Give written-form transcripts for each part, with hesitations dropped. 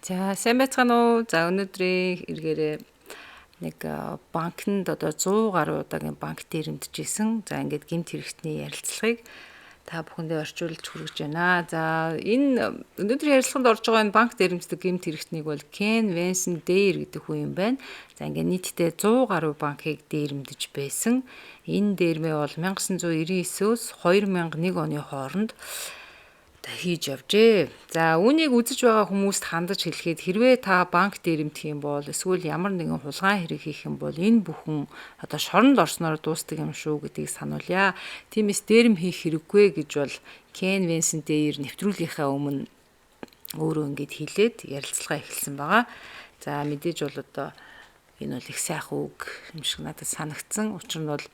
За, сайн байцгаана уу? За, өнөөдрийн эргээрээ нэг банкнд одоо 100 гаруй удаагийн банк дээрэмдэж исэн. За, ингээд гэмт хэрэгтний ярилцлагыг та бүхэндээ орчуулж хүргэж байна. За, энэ өнөөдрийн ярилцлаганд орж байгаа энэ банк дээрэмддэг гэмт хэрэгтнийг бол Ken Vincent Dare гэдэг хүн юм байна. За, ингээд нийтдээ 100 гаруй банкыг дээрэмдэж байсан. Энэ дээрмээ бол 1999-өөс 2001 оны хооронд хийж явжээ. За, үүнийг үзэж байгаа хүмүүст хандаж хэлэхэд, хэрвээ та банк дээрэмдэх юм бол эсвэл ямар нэгэн хулгайн хэрэг хийх юм бол энэ бүхэн одоо шоронд орсноор дуустдаг юм шүү гэдгийг сануулъя. Тиймээс дээрэм хийх хэрэггүй гэж бол Ken Vincent дээр нэвтрүүлгийнхаа өмнө өөрөө ингэж хэлээд ярилцлага эхэлсэн байгаа. За, мэдээж бол одоо энэ бол их сайхан үг юм шиг надад санагдсан. Учир нь бол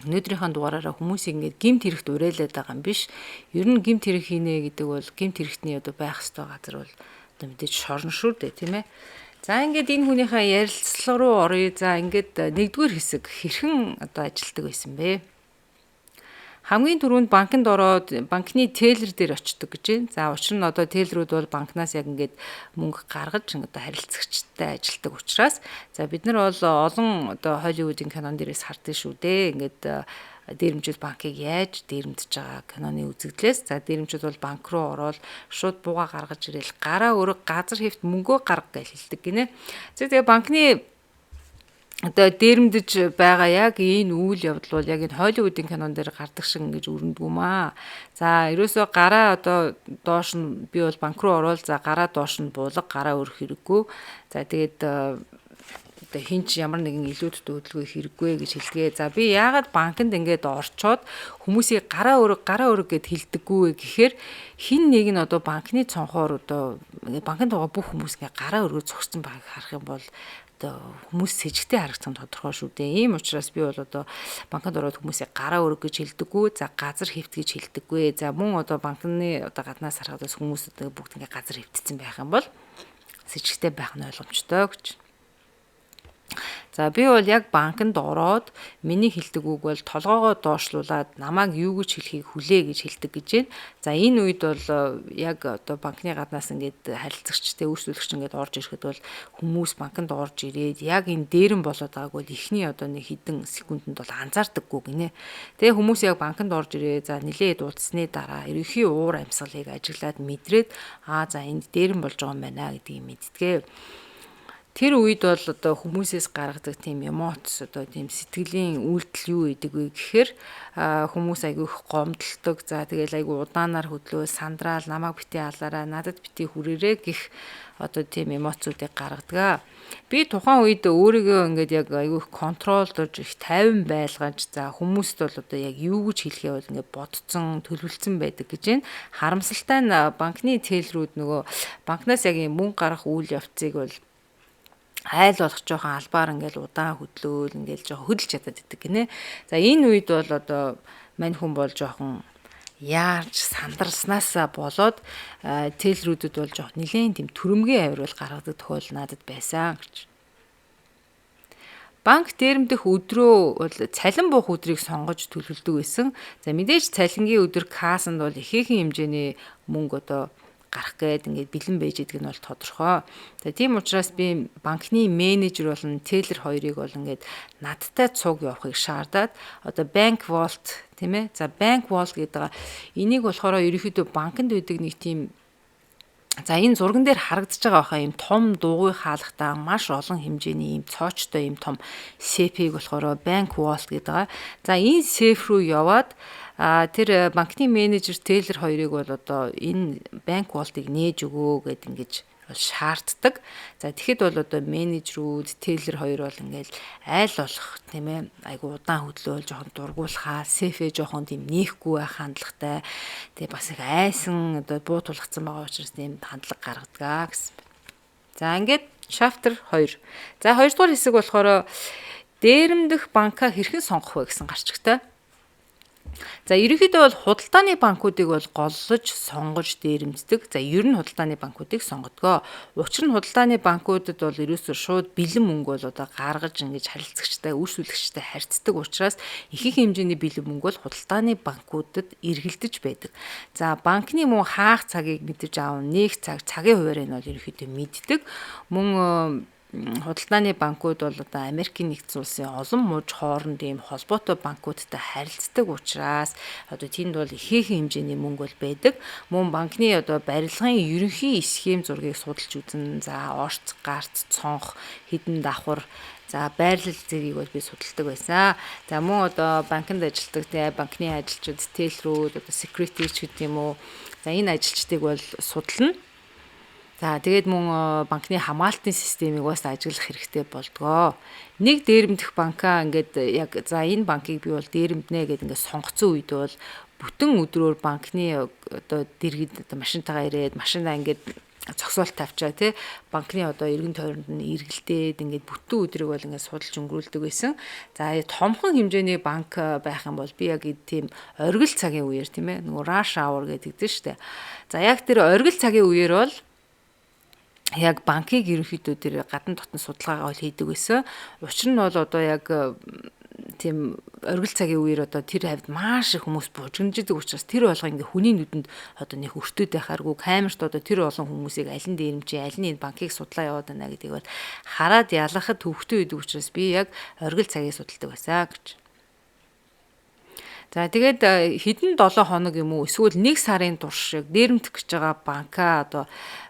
өнөөдрийнхөө дугаараараа хүмүүсийг ингээд гэмт хэрэгт уриалаад байгаа юм биш. Ер нь гэмт хэрэг хийнэ гэдэг бол гэмт хэрэгтний одоо байх ёстой газар бол одоо мэдээж шорон шүү дээ, тийм ээ. За, ингээд энэ хүнийхээ ярилцлага руу оръё. За, ингээд нэгдүгээр хэсэг: хэрхэн одоо ажилтдаг байсан бэ? Хамгийн түрүүнд банкнд ороод банкны teller дээр очдог гэж байна. За, учир нь одоо teller үүд бол банкнаас яг ингээд мөнгө гаргаж одоо харилцагчтай ажилтдаг учраас, за, бид нар бол олон одоо Холливуудын кинон дээрээс хардсан шүү дээ. Ингээд дээрэмчүүд банкыг яаж дээрэмдэж байгаа киноны үзэгдлээс. За, дээрэмчүүд бол банк руу ороод шууд бууга гаргаж ирээл гараа өрөг, газар хэвт, мөнгөө гарга гэж хэлдэг гинэ. За, тэгээ банкны одоо дээрэмдэж байгаа яг энэ үйл явдал бол яг энэ Холливуудын кинон дээр гардаг шиг ингэж өрнөдгүү маа. За, ерөөсөө гараа одоо доош нь, би бол банк руу орвол, за, гараа доош нь буулга, гараа өрөх хэрэггүй. За, тэгээд одоо хэн ч ямар нэгэн илүүд дөөдлөгөө хэрэггүй гэж хэлдэг. За, би яагаад банкнд ингээд орчоод хүмүүсийг гараа өрөг, гараа өрөг гэд хэлдэггүй вэ гэхээр хэн нэг нь одоо банкны цонхоор, одоо банкнд байгаа бүх хүмүүс ингээд гараа өргөө зогссон байгааг харах юм бол одоо хүмүүс сэжигтэй харагдах нь тодорхой шүү дээ. Ийм учраас би бол одоо банкнд ороод хүмүүсийг гараа өрөг гэж хэлдэггүй. За, газар хэвт гэж хэлдэггүй. За, мөн одоо банкны одоо гаднаас харахад бас хүмүүс одоо бүгд ингээ газар хэвтсэн байх юм бол сэжигтэй байх нь ойлгомжтой гэж. За, би бол яг банкнд ороод миний хэлдэг үг бол толгоогоо доошлуулад намайг юу гэж хэлхийг хүлээ гэж хэлдэг гэж байна. За, энэ үед бол яг одоо банкны гаднаас ингээд харилцагчтай үйлчлүүлэгч ингээд орж ирэхэд бол хүмүүс банкнд орж ирээд яг энэ дээрэм болоод байгааг бол эхний одоо нэг хэдэн секундэнд бол анзаардаггүй гинэ. Тэгээ хүмүүс яг банкнд орж ирээ, за, нилээд уулзсны дараа ерөнхий уур амьсгалыг ажиглаад мэдрээд, аа, за, энд дээрэм болж байгаа юм байна гэдгийг мэддэг. Тэр үед бол одоо хүмүүсээс гаргадаг тийм эмоц, одоо тийм сэтгэлийн үйлдэл юу гэдэг вэ гэхээр хүмүүс айгүй их гомдолдог. За, тэгэл айгүй удаанаар хөдлөө, сандраал, намайг битий алаарай, надад битий хүрээрэй гэх одоо тийм эмоцуудыг гаргадаг. Би тухайн үед өөрийгөө ингээд яг айгүй их control дож, их тайван байлгаж, за, хүмүүст бол одоо яг юу гэж хэлэхээ бол ингээд бодцсон, төлөвлөсөн байдаг гэж байна. Харамсалтай нь банкны teller үүд нөгөө банкнаас яг юм мөнгө гаргах үйл явцыг бол айл болох жоохон албаар ингээл удаан хөдлөөл, ингээл жоохон хөдөлж чадаад идэг гинэ. За, энэ үед бол одоо мань хүн бол жоохон яарч сандарснаасаа болоод teller үүдэд бол жоох нилээн тийм түрэмгий авир бол гаргадаг тохиолдол надад байсан гэж. Банк дээрэмдэх өдрөө бол цалин буух өдрийг сонгож төлөвлөдөг байсан. За, мэдээж цалингийн өдөр кассанд бол ихээхэн хэмжээний мөнгө одоо гарах гээд ингээд бэлэн байж идэг нь бол тодорхой. За, тийм учраас би банкны менежер болон teller хоёрыг бол ингээд надтай цуг явахыг шаардаад одоо bank vault, тийм ээ. За, bank vault гэдэг энийг болохоор ерөнхийдөө банкнд байдаг нэг тийм, за, энэ зурган дээр харагдаж байгаа баха, ийм том дугуй хаалгатай, маш олон хэмжээний ийм цоочтой ийм том сейфийг болохоор bank vault гэдэг байгаа. За, энэ сейф рүү яваад тэр банкны менежер, teller хоёрыг бол одоо энэ bank vault-ыг нээж өгөө гэд ингэж бол шаарддаг. За, тэгэхэд бол одоо менежерүүд, teller хоёр бол ингээл айл болох, тийм ээ, айгу удаан хөдлөөл, жоохон дургуулхаа, сейфээ жоохон тийм нээхгүй байх хандлагатай. Тэгээ бас их айсан, одоо буу тулгацсан байгаа учраас тийм хандлага гаргадаг гэсэн. За, ингээд chapter 2. За, хоёрдугаар хэсэг болохоор дээрэмдэх банка хэрхэн сонгох вэ гэсэн гарчигтай. За ерөнхийдөө бол худалдааны банкуудыг бол голлож сонгож дээрэмддэг. За ер нь худалдааны банкуудыг сонгодгоо. Учир нь худалдааны банкудад бол ерөөсөө шууд бэлэн мөнгө бол одоо гаргаж ингэж харилцагчтай, үйлчлүүлэгчтэй харьцдаг учраас ихэнх хэмжээний бэлэн мөнгө бол худалдааны банкудад эргэлдэж байдаг. За банкны мөн хаах цагийг мэдэж аавна, нээх цаг, цагийн хуваарийг нь бол ерөнхийдөө мэддэг. Мөн худалдааны банкуд бол одоо Америкийн нэгдсэн улсын олон мужи хооронд ийм холбоотой банкудтай харилцдаг учраас одоо тэнд бол ихээхэн хэмжээний мөнгө бол байдаг. Мөн банкны одоо барилгын ерөнхий схем зургийг судалж үзэн, за орц, гарц, цонх, хідэн давхар, за байрлал зэргийг бол би судалдаг байсан. За мөн одоо банкнд ажилладаг те банкны ажилчид, телрүүд, одоо security ч гэдэг юм уу. За энэ ажилчдыг бол судална. За тэгээд мөн банкны хамгаалтын системийг бас ажиглах хэрэгтэй болдгоо. Нэг дээрэмдэх банкаа ингээд яг за энэ банкыг би бол дээрэмднэ гэдээ ингээд сонгоцсон үед бол бүтэн өдрөөр банкны одоо дэргэд одоо машинтайгаа ирээд машинаа ингээд зогсоолт тавьчаа тий банкны одоо эргэн тойронд нь эргэлдээд ингээд бүтэн өдрийг бол ингээд судалж өнгөрүүлдэг байсан. За томхон хэмжээний банк байх юм бол би яг тийм оргил цагийн үеэр тийм ээ нөгөө rush hour гэдэг дээ шүү дээ. За яг тэр оргил цагийн үеэр бол яг банкыг ерөнхийдөө тэр гадна дотн судалгаагаа бол хийдэг байсан. Учир нь бол одоо яг тийм оргил цагийн үеэр одоо тэр хавьд маш их хүмүүс бужигнаждаг учраас тэр болго ингээ хүний нүдэнд одоо нэг өртөөд байхааргүй камерт одоо тэр олон хүмүүсийг аль нь дээрэмчээ аль нь энэ банкыг судлаа яваад байна гэдгийг бол хараад ялгахад төвхтөө идэг учраас би яг оргил цагийг судалдаг байсан гэж. За тэгээд хэдэн 7 хоног юм уу эсвэл 1 сарын турш яг дээрэмдэх гэж байгаа банкаа одоо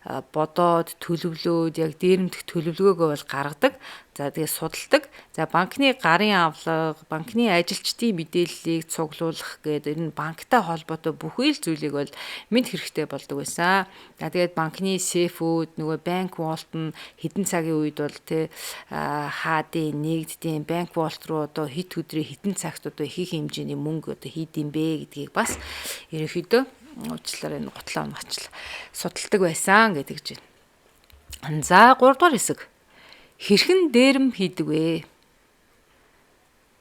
бодоод төлөвлөөд яг дээрэмдэх төлөвлөгөөгөө бол гаргадаг. За тэгээд судалдаг. За банкны гарын авлага, банкны ажилчдын мэдээллийг цуглуулах гэдэг энэ банктай холбоотой бүхий л зүйлийг бол мэд хэрэгтэй болдог байсан. За тэгээд банкны сейфүүд, нөгөө банк vault нь хэдэн цагийн үед бол тэ хаадын, нэгддийн банк vault руу одоо хэд өдрийн хэдэн цагт одоо их хэмжээний мөнгө одоо хийдэм бэ гэдгийг бас ерөнхийдөө уучлаарай энэ гутлаа унаачлаа судалдаг байсан гэдэг чинь. За 3 дугаар хэсэг. Хэрхэн дээрэм хийдэг вэ?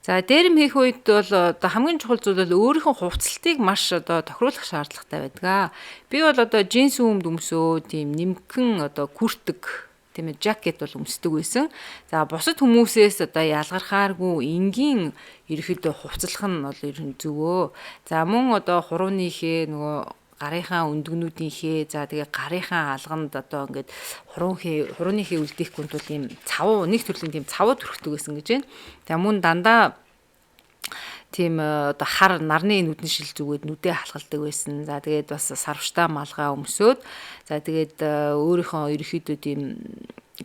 За дээрэм хийх үед бол одоо хамгийн чухал зүйл бол өөрийнхөө хувцлтыг маш одоо тохируулах шаардлагатай байдаг. Би бол одоо джинс өмд өмсөө тийм нэмхэн одоо күртэг тийм ээ жакет бол өмсдөг байсан. За бусад хүмүүсээс одоо ялгархааргүй энгийн ерөөхдөө хувцлах нь бол ер нь зөвөө. За мөн одоо хурууныхээ нөгөө гарынхаа өндгнүүдийнхээ за тэгээ гарынхаа алганд одоо ингээд хурууныхээ үлдээхгүй тул ийм цав нэг төрлийн тийм цавуу төрхдөг байсан гэж байна. За мөн дандаа тийм одоо хар нарны нүдэн шил зүгээд нүдээ халахалдаг байсан. За тэгээд бас сарвчтай малгай өмсөөд за тэгээд өөрийнхөө ерөнхийдөө тийм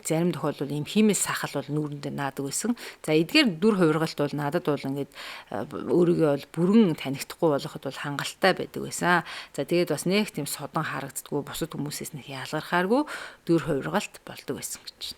зарим тохиолдолд ийм хиймэл сахал бол нүүрэндээ наадаг байсан. За эдгээр дүр хувиргалт бол надад бол ингээд өөрийгөө бол бүрэн танихдахгүй болоход бол хангалттай байдаг байсан. За тэгээд бас нэг тийм содон харагддггүй бусад хүмүүсээс нэг ялгархааргүй дүр хувиргалт болдог байсан гэж.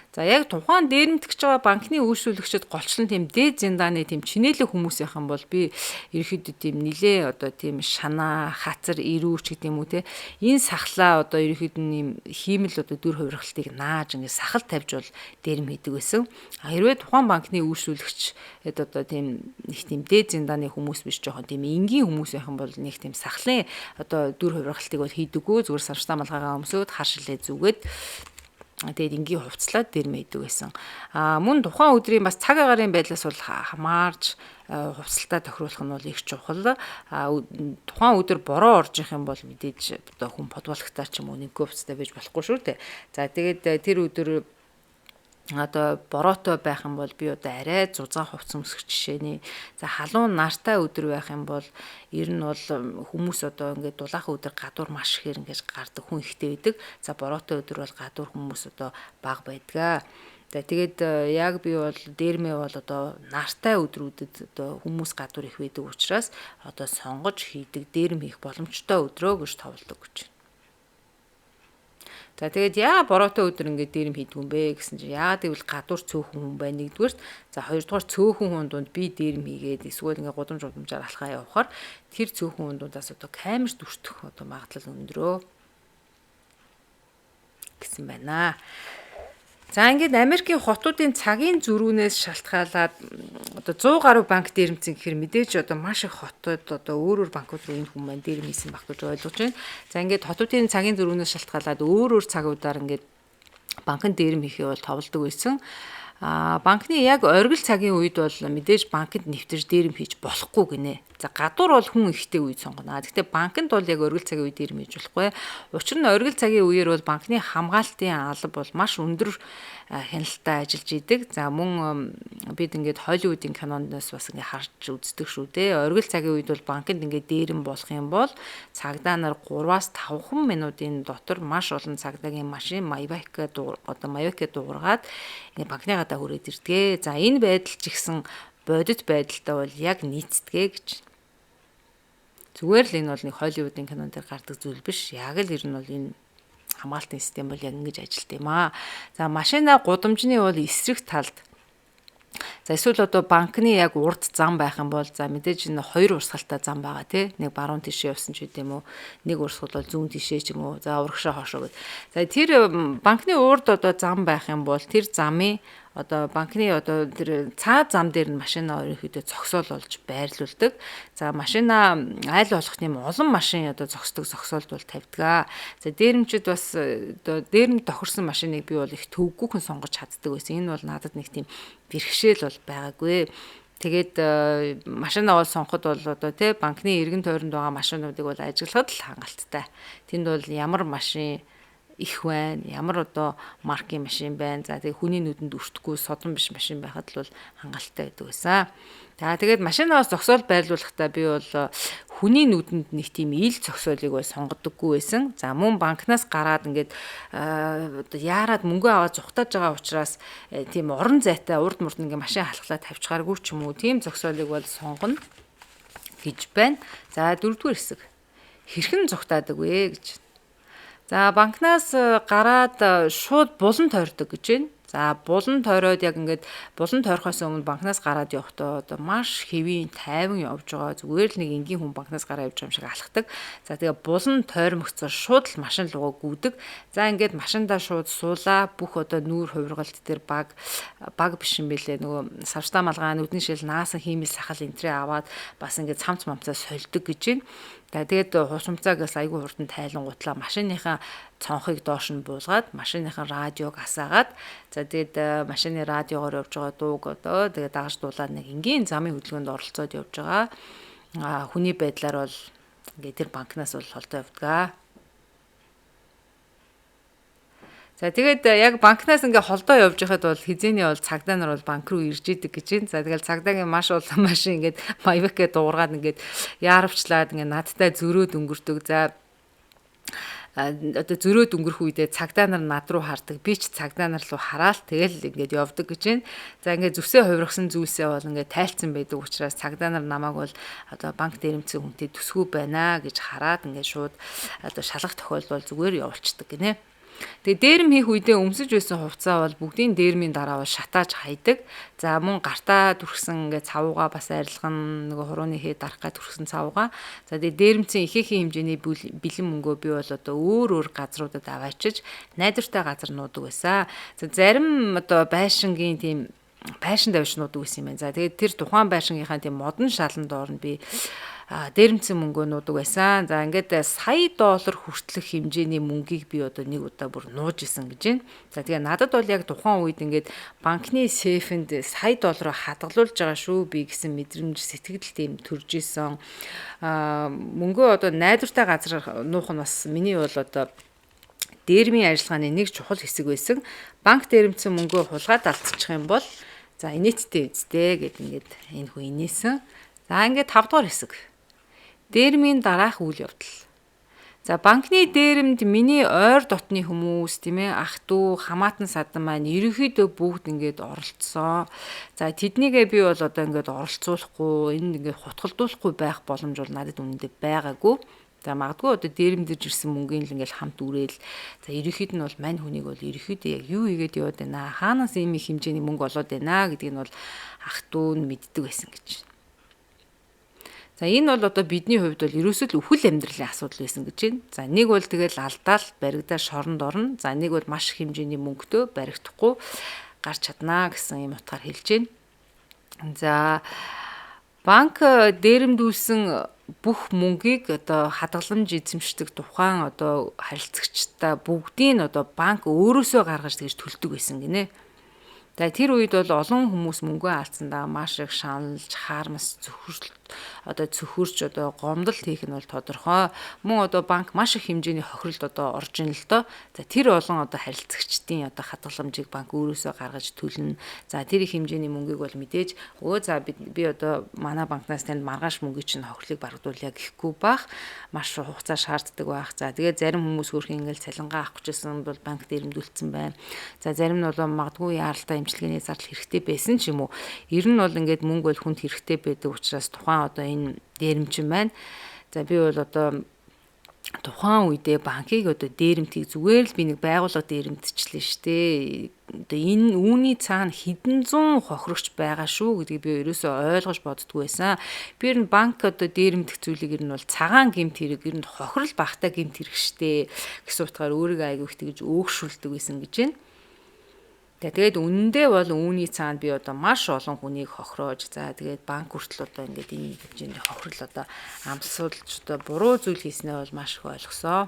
За яг тухайн дээрэмдэх гэж байгаа банкны үйлчлүүлэгчид голчлон тийм дээд зиндааны тийм чинээлэг хүмүүс байх юм бол би ерөөхдөө тийм нилээ одоо тийм шанаа, хацар, ирүүч гэдэг юм уу те энэ сахлаа одоо ерөөхдөө ийм хиймэл одоо дүр хувиргалтыг нааж ингээд сахал тавьж бол дээрэм хийдэг байсан. А хэрвээ тухайн банкны үйлчлүүлэгч одоо тийм нэг тийм дээд зиндааны хүмүүс биш жоохон тийм энгийн хүмүүс байх юм бол нэг тийм сахлын одоо дүр хувиргалтыг бол хийдэггүй зүгээр сарвчтай малгайгаа өмсөөд хар шилээ зүгээд тэгээд энгийн хувцлаад дэрмэ идэг байсан. А мөн тухайн өдрийн бас цаг агаарын байдлаас бол хамаарч хувцалтаа тохируулах нь бол их чухал. А тухайн өдөр бороо орж их юм бол мэдээж одоо хүн подволктой ч юм уу нэггүй хувцастай байж болохгүй шүү дээ. За тэгээд тэр өдөр одоо бороотой байх юм бол би одоо арай зузаан хувцас өмсөх жишээний. За халуун нартай өдөр байх юм бол ер нь бол хүмүүс одоо ингээд дулаахан өдөр гадуур маш ихээр ингээд гардаг хүн ихтэй байдаг. За бороотой өдөр бол гадуур хүмүүс одоо бага байдаг. За тэгээд яг би бол дээрмээ бол одоо нартай өдрүүдэд одоо хүмүүс гадуур их байдаг учраас одоо сонгож хийдэг дээрэм хийх боломжтой өдрөө гэж товлдог гэж. За тэгээд яа бороотой өдөр ингээд дээрэм хийдэг юм бэ гэсэн чинь яа гэвэл гадуур цөөхөн хүн байна нэгдүгээрт. За хоёрдугаар цөөхөн хүн дунд би дээрэм хийгээд эсвэл ингээд гудамж гудамжаар алхаа явахаар тэр цөөхөн хүн дундаас одоо камерт өртөх одоо магадлал өндрөө гэсэн байна. За ингээд Америкийн хотуудын цагийн зөрүүнээс шалтгаалаад одоо 100 гаруй банк дээрэмдсэн гэхээр мэдээж одоо маш их хотод одоо өөр өөр банкуд руу энэ хүн маань дээрэм хийсэн баг гэж ойлгож байна. За ингээд хотуудын цагийн зөрүүнээс шалтгаалаад өөр өөр цагуудаар ингээд банкнд дээрэм хийхээ бол товлдог байсан. Банкны яг оргил цагийн үед бол мэдээж банкнд нэвтэрж дээрэм хийж болохгүй гинэ. За гадуур бол хүн ихтэй үед сонгоно. Гэхдээ банкнд бол яг оргил цагийн үед дээрэм хийж болохгүй. Учир нь оргил цагийн үеэр бол банкны хамгаалтын алба бол маш өндөр хяналттай ажиллаж идэг. За мөн бид ингээд Холливуудын киноноос бас ингээд харж үздэг шүү дээ. Оргил цагийн үед бол банкнд ингээд дээрэм болох юм бол цагдаа нар 3-аас 5 минутын дотор маш олон цагдаагийн машин Maybach одоо Maybach дуугаргаад ингээд банкны гадаа хүрээд ирдэг. За энэ байдал ч ихсэн бодит байдалтай бол яг нийцдэгэ гэж. Зүгээр л энэ бол нэг Холливуудын кинон дээр гардаг зүйл биш. Яг л ер нь бол энэ хамгаалтын систем бол яг ингэж ажилт юм аа. За машина гудамжны бол эсрэг талд. За эсвэл одоо банкны яг урд зам байх юм бол за мэдээж энэ хоёр урсгалтай зам байгаа тий. Нэг баруун тишээ явсан ч гэдэм үү. Нэг урсгал бол зүүн тишээ ч юм уу. За урагшаа хоошоо гэд. За тэр банкны урд одоо зам байх юм бол тэр замын одоо банкны одоо тэр цаад зам дээр нь машина ерөнхийдөө зогсоол болж байрлуулдаг. За машина айл болох тийм олон машин одоо зогсдог зогсоолд бол тавьдаг. За дээрэмчид бас одоо дээрэмд тохирсон машиныг би бол их төвгүйхэн сонгож чаддаг байсан. Энэ бол надад нэг тийм бэрхшээл бол байгаагүй. Тэгээд машина бол сонгоход бол одоо тий банкны эргэн тойронд байгаа машинуудыг бол ажиглахад л хангалттай. Тэнд бол ямар машин их байна, ямар одоо маркийн машин байна. За тэгээ хүний нүдэнд өртөхгүй содон биш машин байхад л бол хангалттай байдаг байсан. За тэгээд машинаас зогсоол байрлуулахдаа би бол хүний нүдэнд нэг тийм ил зогсоолыг бол сонгодоггүй байсан. За мөн банкнаас гараад ингээд одоо яарад мөнгө аваад зугатааж байгаа учраас тийм орон зайтай урд мурд ингээд машин халахлаа тавьчихааргүй ч юм уу тийм зогсоолыг бол сонгоно гэж байна. За дөрөвдүгээр хэсэг. Хэрхэн зугатаадаг вэ гэж. За банкнаас гараад шууд булан тойрдог гэж байна. За булан тойроод яг ингээд булан тойрохоос өмнө банкнаас гараад явахдаа одоо маш хэвийн тайван явж байгаа. Зүгээр л нэг энгийн хүн банкнаас гараа явж байгаа юм шиг алхдаг. За тэгээ булан тойрмогцоор шууд л машин руугаа гүйдэг. За ингээд машиндаа шууд суулаа. Бүх одоо нүүр хувиргалт дээр баг биш юм бэлээ. Нөгөө савстаа малгай нүдэн шил наасан хиймэл сахал энтрээ аваад бас ингээд цамц мамцаа сольдог гэж байна. За тэгээд хусамцааг бас айгүй хурдан тайлангуутлаа машиныхаа цонхыг доош нь буулгаад машиныхаа радиог асаагаад за тэгээд машины радиогоор явж байгаа дууг одоо тэгээд дагаж дуулаад нэг энгийн замын хөдөлгөөнд оролцоод явж байгаа. Хүний байдлаар бол ингээд тэр банкнаас бол холдоо явдаг. За тэгээд яг банкнаас ингээ холдоо явж байхад бол хизээний бол цагдаа нар бол банк руу ирж идэг гэж байна. За тэгэл цагдаагийн маш олон машин ингээд Maybach-гээ дуугаргаад ингээд яаравчлаад ингээ надтай зөрөөд өнгөрдөг. За одоо зөрөөд өнгөрөх үедээ цагдаа нар над руу хардаг. Би ч цагдаа нар руу хараал тэгэл ингээд явдаг гэж байна. За ингээд зүсээ хувиргасан зүйлсээ бол ингээд тайлцсан байдаг учраас цагдаа нар намайг бол одоо банк дээрэмдсэн хүнтэй төсгүй байна гэж хараад ингээд шууд одоо шалгах тохиолдол зүгээр явуулцдаг гинэ. Тэгээ дээрэм хийх үедээ өмсөж байсан хувцас бол бүгдийн дээрмийн дараа бол шатааж хайдаг. За мөн гартаа түрхсэн ингээ цавууга бас арилгана, нөгөө хурууны хээ дарах га түрхсэн цавууга. За тэгээ дээрэмцэн ихээхэн хэмжээний бэлэн мөнгөө би бол одоо өөр өөр газруудад аваачиж найдвартай газар нуудаг байсан. За зарим одоо байшингийн тийм байшин давж нуудаг байсан юм байна. За тэгээд тэр тухайн байшингийнхаа тийм модон шалан доор нь би дээрэмдсэн мөнгөө нуудаг байсан. За ингээд сая доллар хүртэлх хэмжээний мөнгийг би одоо нэг удаа бүр нууж исэн гэж байна. За тэгээ надад бол яг тухайн үед ингээд банкны сейфэнд сая доллараа хадгалуулж байгаа шүү би гэсэн мэдрэмж сэтгэл тийм төрж исэн. Мөнгөө одоо найдвартай газар нуух нь бас миний бол одоо дээрмийн ажиллагааны нэг чухал хэсэг байсан. Банк дээрэмдсэн мөнгөө хулгайд алдчих юм бол за инээдтэй үсттэй гэд ингээд энэ хүн инээсэн. За ингээд 5 дугаар хэсэг. Дээрмийн дараах үйл явдал. За банкны дээрэмд миний ойр дотны хүмүүс тийм ах дүү хамаатан садан маань ерөнхийдөө бүгд ингээд оролцсон. За тэднийгээ би бол одоо ингээд оролцуулахгүй, энд ингээд хутгалдуулахгүй байх боломж бол надад үнэндээ байгаагүй. За магадгүй одоо дээрэмдэж ирсэн мөнгөний л ингээл хамт үрээл. За ерөнхийд нь бол мань хүнийг бол ерөнхийдөө яг юу хийгээд яваад байна, хаанаас ийм их хэмжээний мөнгө олоод байна гэдгийг нь бол ах дүү нь мэддэг байсан гэж. За энэ бол одоо бидний хувьд бол ерөөсөө л үхэл амьдралын асуудал байсан гэж байна. За нэг бол тэгэл алдаал баригдаа шоронд орно. За нэг бол маш их хэмжээний мөнгөтэй баригдахгүй гарч чаднаа гэсэн юм утгаар хэлж байна. За банк дээрэмдүүлсэн бүх мөнгийг одоо хадгаламж эзэмшдэг тухайн одоо харилцагчдаа бүгдийг нь одоо банк өөрөөсөө гаргаж тэгж төлдөг байсан гинэ. За тэр үед бол олон хүмүүс мөнгөө алдсандаа маш их шаналж, харамс, цөхөрл одоо цөхөрч одоо гомдол хийх нь бол тодорхой. Мөн одоо банк маш их хэмжээний хохиролд одоо орж ин л доо. За тэр олон одоо харилцагчдын одоо хадгаламжийг банк өөрөөсөө гаргаж төлнө. За тэр их хэмжээний мөнгийг бол мэдээж өө за би одоо манай банкнаас танд маргааш мөнгийг чинь хохирлыг барагдуулъя гэхгүй бах. Маш хугацаа шаарддаг байх. За тэгээд зарим хүмүүс хөөрхөн ингээл цалингаа авах гэжсэн бол банк дээрэмдүүлсэн байна. За зарим нь бол магадгүй яаралтай эмчилгээний зардал хэрэгтэй байсан ч юм уу. Ер нь бол ингээд мөнгө бол хүнд хэрэгтэй байдаг учраас тухайн одоо энэ дээрэмчин байна. За би бол одоо тухайн үедээ банкыг одоо дээрэмтийг зүгээр л би нэг байгууллага дээрэмтчлээ штэ. Одоо энэ үүний цаана хэдэн зуун хохирогч байгаа шүү гэдгийг би ерөөсөө ойлгож боддгоо байсан. Би ер нь банк одоо дээрэмдэх зүйлийг ер нь бол цагаан гэмт хэрэг, ер нь хохирол багтай гэмт хэрэг штэ гэсэн утгаар өөрийгөө айгүй их тэгж өөгшүүлдэг байсан гэж байна. Тэгээд үнэндээ бол үүний цаана би одоо маш олон хүнийг хохироож, за тэгээд банк хүртэл одоо ингээд энэ хэмжээний хохирол одоо амсуулж одоо буруу зүйл хийснээ бол маш их ойлгосоо.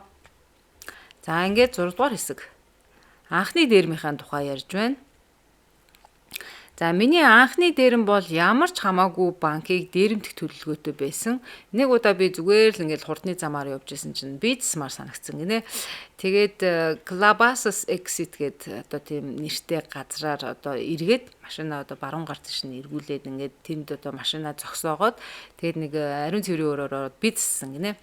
За ингээд 6 дугаар хэсэг. Анхны дээрмийнхаа тухай ярьж байна. За миний анхны дээрэм бол ямар ч хамаагүй банкыг дээрэмдэх төлөвлөгөөтэй байсан. Нэг удаа би зүгээр л ингээд хурдны замаар явж исэн чинь бийцсмаар санагдсан гинэ. Тэгээд Calabasas Exit гээд одоо тийм нэртэй газраар одоо эргээд машина одоо баруун гар тийш нь эргүүлээд ингээд тэнд одоо машина зогсоогоод тэгээд нэг ариун цэврийн өрөөр ороод бийцсэн гинэ.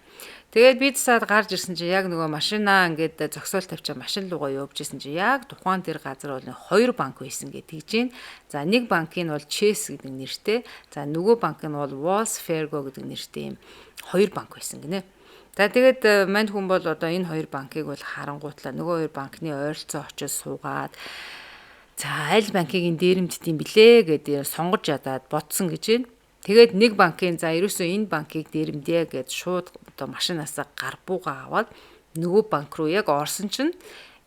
Тэгээд бийцсаад гарч ирсэн чинь яг нөгөө машина ингээд зогсоол тавьчаа машин руугаа явж исэн чинь яг тухайн тэр газар бол хоёр банк байсан гэж тэгж гин. За нэг банкын бол Chase гэдэг нэртэй. За нөгөө банк нь бол Wells Fargo гэдэг нэртэй юм хоёр банк байсан гинэ. За тэгээд мань хүн бол одоо энэ хоёр банкыг бол харангуйтлаа нөгөө хоёр банкны ойролцоо очиж суугаад за аль банкыг ин дээрэмддэг юм блэ гэдээ сонгож ядаад бодсон гэж байна. Тэгээд нэг банкын за ерөөсөө энэ банкыг дээрэмдье гэд шууд одоо машинаасаа гар буугаа аваад нөгөө банк руу яг орсон чинь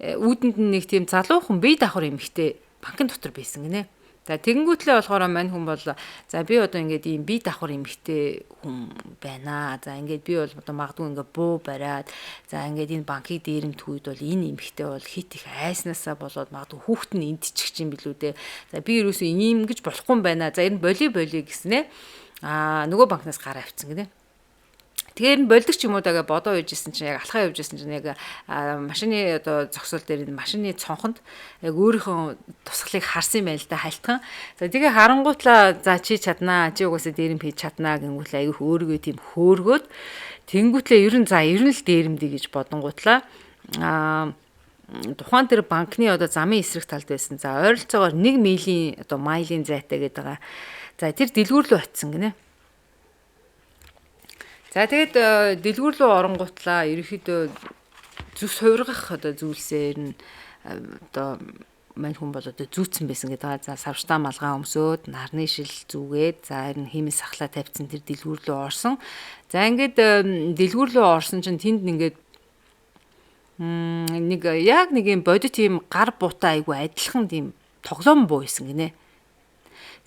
үүдэнд нь нэг тийм залуухан бие давхар эмэгтэй банкн дотор байсан гинэ. За тэгэнгүүтлээ болохоор мань хүн бол за би одоо ингээд ийм бие давхар эмэгтэй хүн байна. За ингээд би бол одоо магадгүй ингээд буу бариад за ингээд энэ банкыг дээрэмдэх үед бол энэ эмэгтэй бол хит их айснаасаа болоод магадгүй хүүхэд нь эндчих чинь билүү дээ. За би ерөөсөө ийм гэж болохгүй юм байна. За энэ боли боли гэснээ. Аа нөгөө банкнаас гараа авцсан гинэ. Тэгэхээр нь болдог ч юм уу даа бодоо явж исэн чинь яг алхаа явж исэн чинь яг машины одоо зогсоол дээр энэ машины цонхонд яг өөрийнхөө тусгалыг харсан юм байна л да хайлтхан. За тэгээ харангуутлаа за чи чаднаа, чи угаасаа дээрэм хийж чаднаа гингүүтлээ айгүйх өөрийгөө тийм хөөргөөд тэнгүүтлээ ер нь за ер нь л дээрэмдий гэж бодонгуутлаа тухайн тэр банкны одоо замын эсрэг талд байсан. За ойролцоогоор 1 милийн одоо майлын зайтай гэдэг байгаа. За тэр дэлгүүр рүү очисон гинэ. За тэгээд дэлгүүр рүү оронгуутлаа ерөнхийдөө зүс хувиргах одоо зүйлсээр нь одоо мань хүн бол одоо зүүцсэн байсан гэдэг. За савштаа малгай өмсөөд нарны шил зүгээд за харин хиймэл сахлаа тавьсан тэр дэлгүүр рүү орсон. За ингээд дэлгүүр рүү орсон чинь тэнд ингээд нэг яг нэг юм бодит юм гар буутай айгу адилхан тийм тоглоом буу исэн гинэ.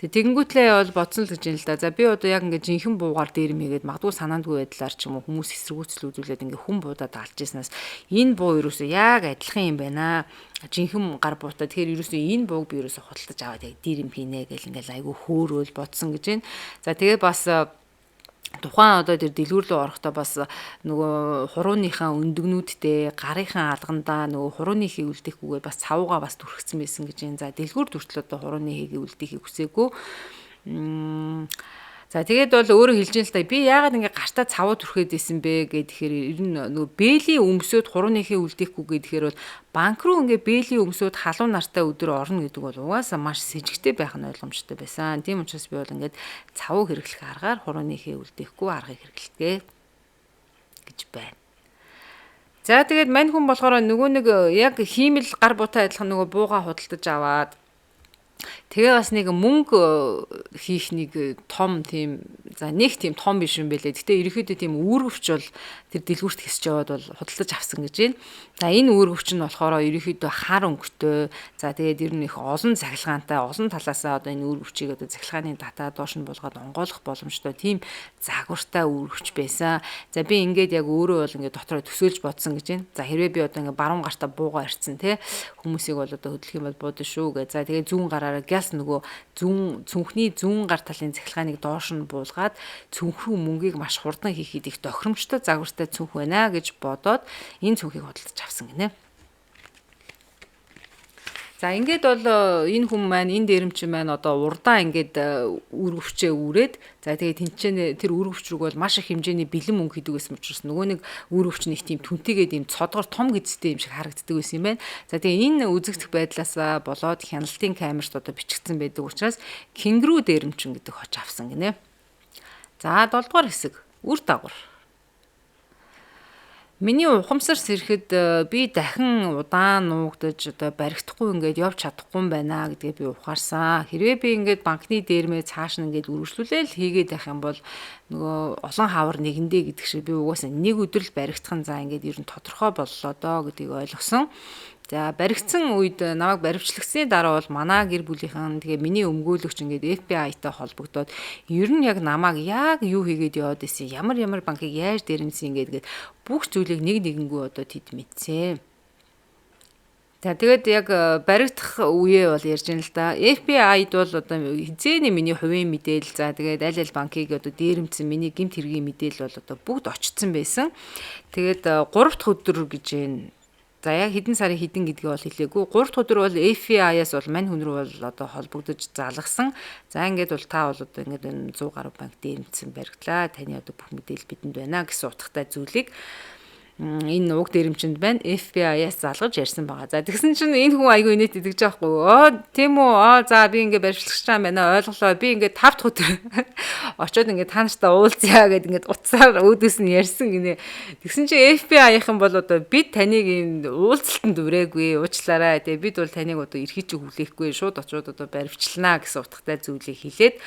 Тэгэнгүүтлээ бол бодсон л гэж юм л да. За би одоо яг ингээд жинхэнэ буугаар дээр мэгээд магадгүй санаандгүй байдлаар ч юм уу хүмүүс эсэргүүцэл үзүүлээд ингээд хүн буудаад алж ирснээс энэ буу ерөөсөө яг адилхан юм байна. Жинхэнэ гар буутай. Тэгэхээр ерөөсөө энэ бууг би ерөөсөө худалдаж аваад яг дээр юм хийнэ гэл ингээд айгүй хөөрөөл бодсон гэж байна. За тэгээ бас тухайн одоо тэр дэлгүүр рүү орохдоо бас нөгөө хурууныхаа өндөгнүүдтэй гарынхаа алгандаа нөгөө хурууны хийг үлдээхгүйгээр бас цавуугаа бас түрхсэн байсан гэж юм. За дэлгүүр хүртэл одоо хурууны хийг үлдээхийг хүсээгүй. За тэгээд бол өөрөө хэлж ин л та би яагаад ингэ гартаа цавуу түрхээд исэн бэ гэхээр ер нь нөгөө бээлийн өмсөөд хурууныхээ үлдээхгүй гэхээр бол банк руу ингээ бээлийн өмсөөд халуун нартай өдөр орно гэдэг бол угаасаа маш сэжигтэй байх нь ойлгомжтой байсан. Тийм учраас би бол ингээд цавуу хэрэглэх аргаар хурууныхээ үлдээхгүй аргыг хэрэглэдэг гэж байна. За тэгээд мань хүн болохоор нөгөө нэг яг хиймэл гар буутай адилхан нөгөө буугаа худалдаж аваад Тэгээ бас нэг мөнгө хийх нэг том тийм за нэг тийм том биш юм бэлээ. Гэтэ ерөнхийдөө тийм үүргэвч бол тэр дэлгүүрт хэсэж яваад бол худалдаж авсан гэж байна. За энэ үүргэвч нь болохоор ерөнхийдөө хар өнгөтэй. За тэгээд ер нь их олон цахилгаантай, олон талаасаа одоо энэ үүргэвчийг одоо цахилгааны дата доош нь буулгаад онгойлгох боломжтой тийм загвартай үүргэвч байсан. За би ингээд яг өөрөө бол ингээд дотроо төсөөлж бодсон гэж байна. За хэрвээ би одоо ингээд баруун гартаа буугаа ирсэн те хүмүүсийг бол одоо хөдлөх юм бол буудана шүү гэ. За тэгээд зүүн гараараа гяс нөгөө зүүн цүнхний зүүн гар талын цахилгааныг доош нь буулгаад цүнх рүү мөнгийг маш хурдан хийхэд их тохиромжтой загвартай цүнх байна гэж бодоод энэ цүнхийг худалдаж авсан гинэ. За ингээд бол энэ хүн маань энэ дээрэмчин маань одоо урдаа ингээд үүргэвчээ үүрээд за тэгээд тэнцэнэ тэр үүргэвч рүү бол маш их хэмжээний бэлэн мөнгө хийдэг байсан учраас нөгөө нэг үүргэвч нэг тийм түнтэйгээд ийм цодгор том гэзтэй юм шиг харагддаг байсан юм байна. За тэгээд энэ үзэгдэх байдлаасаа болоод хяналтын камерт одоо бичигдсэн байдаг учраас кенгуру дээрэмчин гэдэг хоч авсан гинэ. За 7 дугаар хэсэг үр дагавар. Миний ухамсар сэрэхэд би дахин удаан нуугдаж одоо баригдахгүй ингээд явж чадахгүй юм байна гэдгээ би ухаарсан. Хэрвээ би ингээд банкны дээрмээ цааш нь ингээд үргэлжлүүлээл хийгээд байх юм бол нөгөө олон хавар нэгэндээ гэдэг шиг би угаасаа нэг өдөр л баригдах нь за ингээд ер нь тодорхой боллоо доо гэдгийг ойлгосон. За баригдсан үед намайг баривчлагдсны дараа бол манай гэр бүлийнхэн тэгээ миний өмгөөлөгч ингээд FBI-тай холбогдоод ер нь яг намайг яг юу хийгээд яваад исэн, ямар ямар банкыг яаж дээрэмсэн ингээд бүх зүйлийг нэг нэгэнгүй одоо тэд мэдсэн. За тэгээд яг баригдах үеэ бол ярьж байна л да. FBI-д бол одоо хизээний миний хувийн мэдээлэл, за тэгээд аль аль банкыг одоо дээрэмдсэн миний гэмт хэргийн мэдээлэл бол одоо бүгд очсон байсан. Тэгээд 3 дахь өдөр гэж байна. За яг хэдэн сарын хэдэн гэдгийг бол хэлээгүй. 3 дахь өдөр бол FBI-аас бол мань хүн рүү бол одоо холбогдож залгасан. За ингээд бол та бол одоо ингээд энэ 100 гаруй банк дээрэмдсэн баригдлаа. Таны одоо бүх мэдээлэл бидэнд байна гэсэн утгатай зүйлийг энэ уг дээрэмчинд байна. FBI-аас залгаж ярьсан байгаа. За тэгсэн чинь энэ хүн айгүй инээд идэж байгаа хгүй. Оо тийм үү? Аа за би ингээ баривчлагч юм байна. Ойлголоо. Би ингээ 5 дахь өдөр очоод ингээ та нартай уулзъя гэд ингээ утсаар өөдөөс нь ярьсан гинэ. Тэгсэн чинь FBI-ийнхэн бол одоо бид таныг энэ уулзалтанд үрээгүй. Уучлаарай. Тэгээ бид бол таныг одоо эрхий чи хүлээхгүй. Шууд очоод одоо баривчлана гэсэн утгатай зүйлийг хэлээд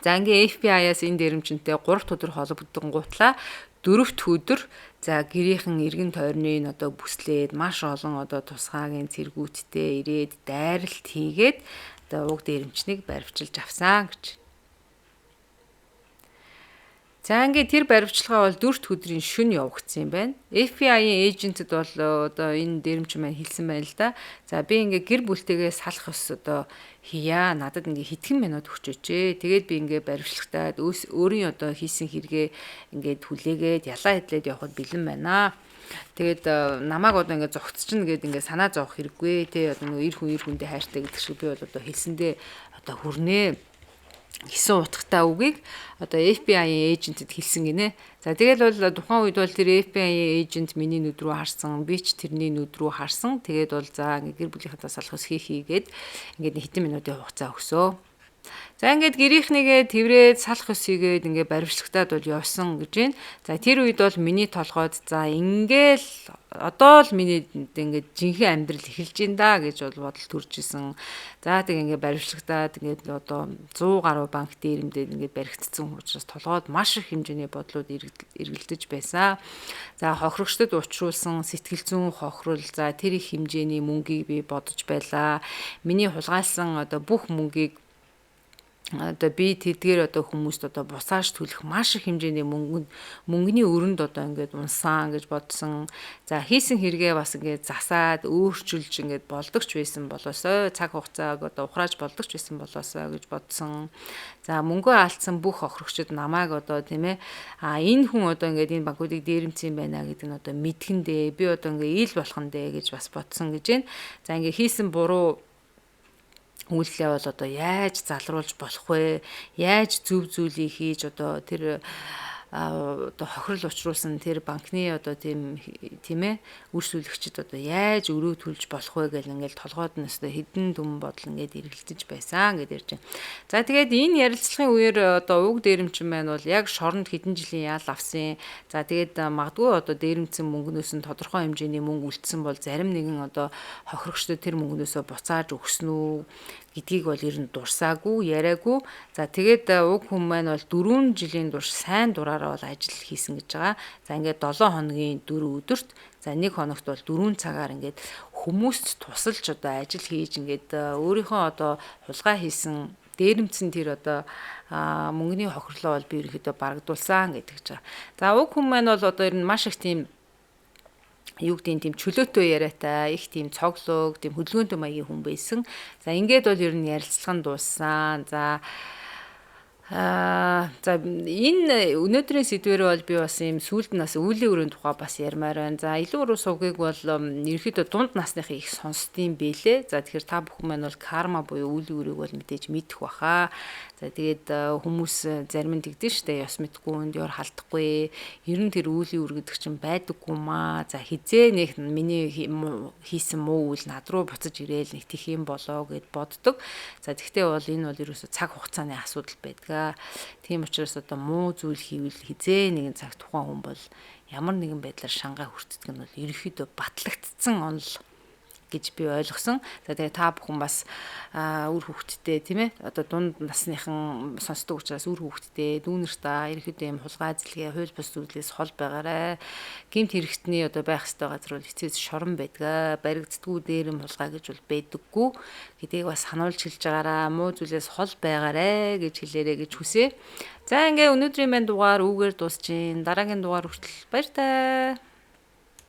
за ингээ FBI-аас энэ дээрэмчинтэй 3 дахь өдөр холбогдсон гутлаа 4 дахь өдөр за гэрийнхэн эргэн тойрныг одоо бүслээд маш олон одоо тусгаагийн цэргүүдтэй ирээд дайралт хийгээд одоо уг дээрэмчнийг баривчилж авсан гэж. За ингээд тэр баривчилгаа бол 4 дахь өдрийн шөнө явагдсан юм байна. FBI-ийн эйжентэд бол одоо энэ дээрэмчин маань хэлсэн байна л да. За би ингээд гэр бүлтэйгээ салах ёс одоо хийя. Надад ингээд хэдхэн минут өгчөөч. Тэгээд би ингээд баривчлагтаад өөрийн одоо хийсэн хэрэгээ ингээд хүлээгээд ялаа хэдлээд явхад бэлэн байна. Тэгээд намайг одоо ингээд зогцчихно гэд ингээд санаа зовох хэрэггүй те. Одоо нөгөө эр хүн эр хүндээ хайртай гэдэг шиг би бол одоо хэлсэндээ одоо хүрнэ гэсэн утгатай үгийг одоо FBI-ийн эйжентэд хэлсэн гинэ. За тэгэл бол тухайн үед бол тэр FBI-ийн эйжент миний нүд рүү харсан, би ч тэрний нүд рүү харсан. Тэгээд бол за ингээ гэр бүлийнхэнтэй салах ус хийгээд ингээд хэдэн минутын хугацаа өгсөө. За ингээд гэрийнхнийгээ тэрврээд салах ус хийгээд ингээ баривчлагтаад бол явсан гэж байна. За тэр үед бол миний толгойд за ингээл одоо л миний ингээд жинхэнэ амьдрал эхэлж ин да гэж бол бодол төрж исэн. За тэг ингээд баривчлагтаад ингээд одоо 100 гаруй банк дээрэмдээд ингээд баригдсан учраас толгойд маш их хэмжээний бодлууд эргэлдэж байсан. За хохирогчдод учруулсан сэтгэл зүйн хохирол, за тэр их хэмжээний мөнгийг би бодож байлаа. Миний хулгайлсан одоо бүх мөнгийг одоо би тэдгээр одоо хүмүүст одоо буцааж төлөх маш их хэмжээний мөнгөний өрөнд одоо ингээд унсан гэж бодсон. За хийсэн хэрэгээ бас ингээд засаад өөрчилж ингээд болдогч байсан болоосой, цаг хугацааг одоо ухрааж болдогч байсан болоосой гэж бодсон. За мөнгөө алдсан бүх хохирогчид намайг одоо тийм ээ а энэ хүн одоо ингээд энэ банкуудыг дээрэмдсэн байна гэдэг нь одоо мэдхэндээ би одоо ингээд ил болох нь дээ гэж бас бодсон гэж байна. За ингээд хийсэн буруу үйлдэлээ бол одоо яаж залруулж болох вэ? Яаж зөв зүйлийг хийж одоо тэр одоо хохирол учруулсан тэр банкны одоо тийм ээ үйлчлүүлэгчид одоо яаж өрөө төлж болох вэ гэл ингээл толгойд нь өстой хэдэн дүн бодол ингээд эргэлдэж байсан гэдээ ярьж байна. За тэгээд энэ ярилцлагын үеэр одоо уг дээрэмчин маань бол яг шоронд хэдэн жилийн ял авсан. За тэгээд магадгүй одоо дээрэмдсэн мөнгнөөс нь тодорхой хэмжээний мөнгө үлдсэн бол зарим нэгэн одоо хохирогчдод тэр мөнгнөөсөө буцааж өгсөн үү Гэдгийг бол ер нь дурсаагүй, яриаггүй. За, тэгээд уг хүн маань бол 4 жилийн турш сайн дураараа бол ажил хийсэн гэж байгаа. За, ингээд 7 хоногийн 4 өдөрт, за, 1 хоногт бол 4 цагаар ингээд хүмүүст тусалж одоо ажил хийж, ингээд өөрийнхөө одоо хулгай хийсэн дээрэмдсэн тэр одоо мөнгөний хохирлоо бол би ерөнхийдөө барагдуулсан гэдэг ч байгаа. За, уг хүн маань бол одоо ер нь маш их тийм, юу гэдгийг, тийм чөлөөтэй яриатай, их тийм цоглог, тийм хөдөлгөөнтэй маягийн хүн байсан. За, ингээд бол ер нь ярилцлага нь дууссан. За, энэ өнөөдрийн сэдвээр бол би бас ийм сүүлд нь бас үйлийн өрөөний тухай бас ярмаар байна. За, илүү уруу сувгийг бол ерөнхийдөө дунд насныхын их сонсдсон бэлээ. За, тэгэхээр та бүхэн маань бол карма буюу үйлийн өрөөг бол мэдээж мэдэх баха. За, тэгээд хүмүүс зарим нь тэгдэж штэ, ёс мэдгүй хүнд ёр халдахгүй. Ер нь тэр үйлийн өр гэдэг чинь байдаггүй маа. За, хизээ нэг миний хийсэн муу үйл над руу буцаж ирээл нэг тих юм болоо гэд боддог. За, тэгтээ бол энэ бол ерөөсө цаг хугацааны асуудал байдаг. Тийм учраас одоо муу зүйл хийвэл хизээ нэгэн цаг тухайн хүн бол ямар нэгэн байдлаар шангаа хүртдэг нь бол ерөнхийдөө батлагдсан онол гэж би ойлгосон. За, тэгээ та бүхэн бас үр хүүхэдтэй, тийм ээ, одоо дунд насныхан сонсдог учраас үр хүүхэдтэй дүүнер та ерөнхийдөө юм хулгай зэлгээ, хууль бус зүйлээс хол байгаарай. Гэмт хэрэгтний одоо байх ёстой газар бол эцэс шорон байдаг. Баригддаггүй дээр юм хулгай гэж бол байдаггүй гэдгийг бас сануулж хэлж байгаараа, муу зүйлээс хол байгаарэ гэж хэлээрэй гэж хүсье. За, ингээ өнөөдрийн маань дугаар үүгээр дуусчин. Дараагийн дугаар хүртэл баяр таа.